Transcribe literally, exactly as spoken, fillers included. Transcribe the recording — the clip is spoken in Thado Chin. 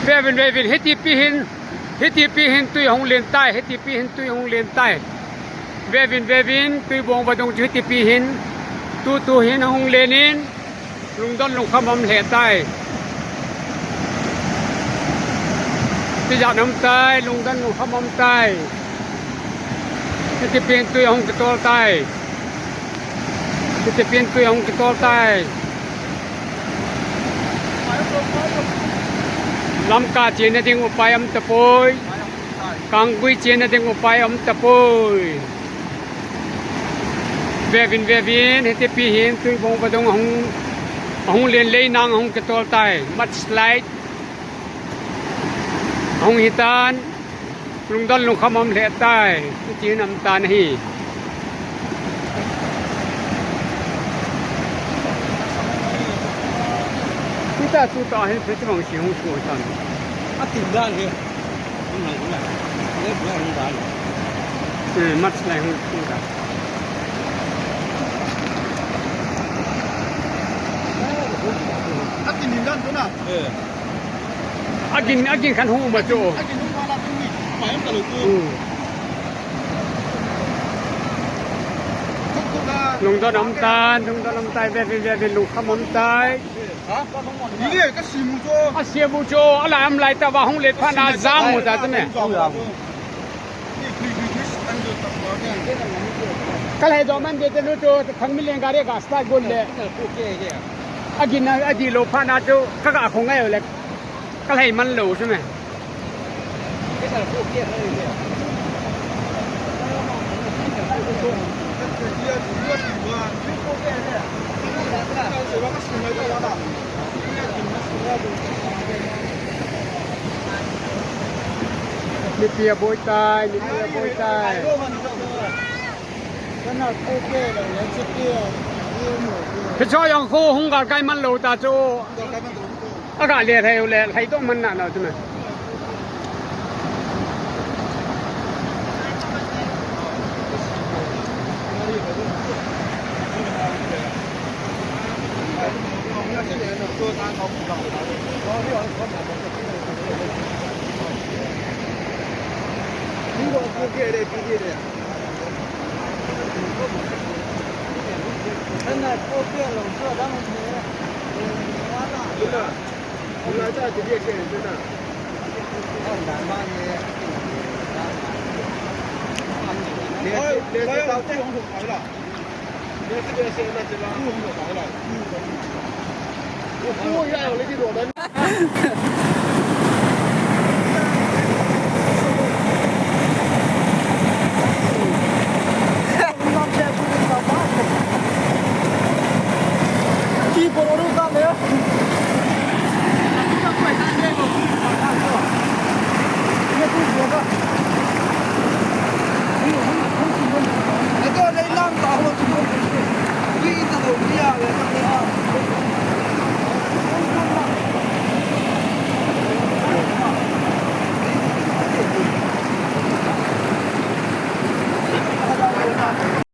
Vevin, vevin, hitipi hin, hitipi hin tui hung len tai, hitipi hin tui hung len tai. Vevin, vevin, Tuibong vadung chu hitipi hin, tutu hin hung len in, lungdon lungkham um lheh tai. Tijat um tai, lungdon lungkham um tai. Hitipi hin tui hung kitol tai. Hitipi hin tui hung kitol tai. Lamka chena ding upai um tapoi. Kanggui chena ding upai um tapoi. Vevin, vevin, hitipi hin Tuibong vadung ahung, ahung len lei nang ahung kitol tai. Mudslide ahung hitan. Lungdon lungkham um lheh tai. Hiti nam tan ahi. Tuta, tuta hi phe tibang si hung su tan. Atin dan hi. Hung lang hung lang. Hung lang hung lang. Eh, mudslide hung hung dan. Atin dan tu na. Eh. Agin, agin khan hung ma chu. Agin hung ma la tu ni. Pai am ta lo tu. Hmm. Lungdon um tan, lungdon um tai, vevin, vevin, lungkham um tai. Ha? Ni le ka simu chu. Asimu chu, ala am lai ta va hung le pha na jam mu ta tu ne. Ka lhai jo man de te nu chu, thang mi leng gari ga start gon le. Agin a, adi lo pha na chu, ka ga khong ngai le. Ka lhai man lo chu me. Mipi aboi tai, mipi aboi tai. Hicho jong khu hung gal kai man lo ta chu. Aga le thei u le, thei to man na na chu me.